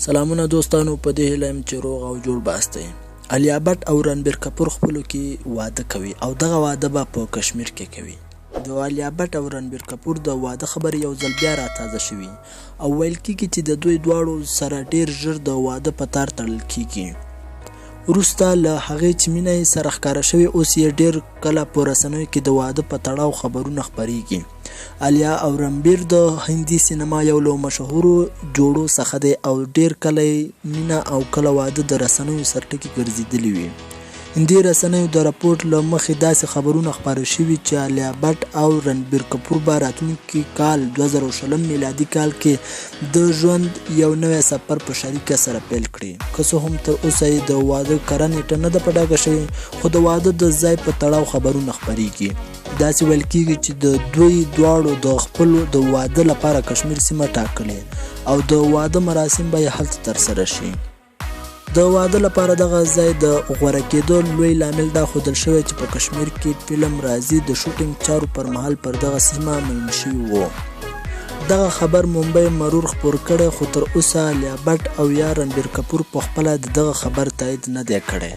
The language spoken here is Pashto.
سلامونه دوستانو، په دې هیله یم چې روغ او جوړ باستئ. عالیا بټ او رنبیر کپور خپلو کې واده کوي او دغه واده به په کشمیر کې کوي. د عالیا بټ او رنبیر کپور د واده خبرې یو ځل بیا را تازه شوي او ویل کیږي چې د دوی دواړو سره ډیر ژر د واده په تار تړل کیږي. وروسته له هغې چې مینه یې سره ښکاره شوې، اوس یې ډیر کله په رسنیو کې د واده په تړاو خبرونه خپریږي. عالیا او رنبیر د هندي سینما یو له مشهورو جوړو څخه دی او ډیر کله یې مینه او کله واده د رسنیو سرټکي ګرځېدلي وي. هندي رسنیو د رپوټ له مخې داسې خبرونه خپاره شوي چې عالیا بټ او رنبیر کپور به راتلونکي کال 2020 میلادي کال کې د ژوند یو نوی سفر په شریکه سره پیل کړي. که څه هم تر اوسه یې د واده کره نېټه نه ده په ډاګه شوې، خو د واده د ځای په تړاو خبرونه خپریږي. داسې ویل کیږي چې د دوی دواړو د خپلو د واده لپاره کشمیر سیمه ټاکلې او د واده مراسم به یې هلته ترسره شي. د واده لپاره دغه ځای د غوره کېدو لوی لامل دا ښودل شوی چې په کشمیر کې فلم راځي د شوټینګ چارو پر مهال پر دغه سیمه مین شوي وو. دغه خبر ممبۍ مرور خپور کړی، خو تر اوسه عالیا بټ او یا رنبیر کپور په خپله د دغه خبر تایید نه دی کړی.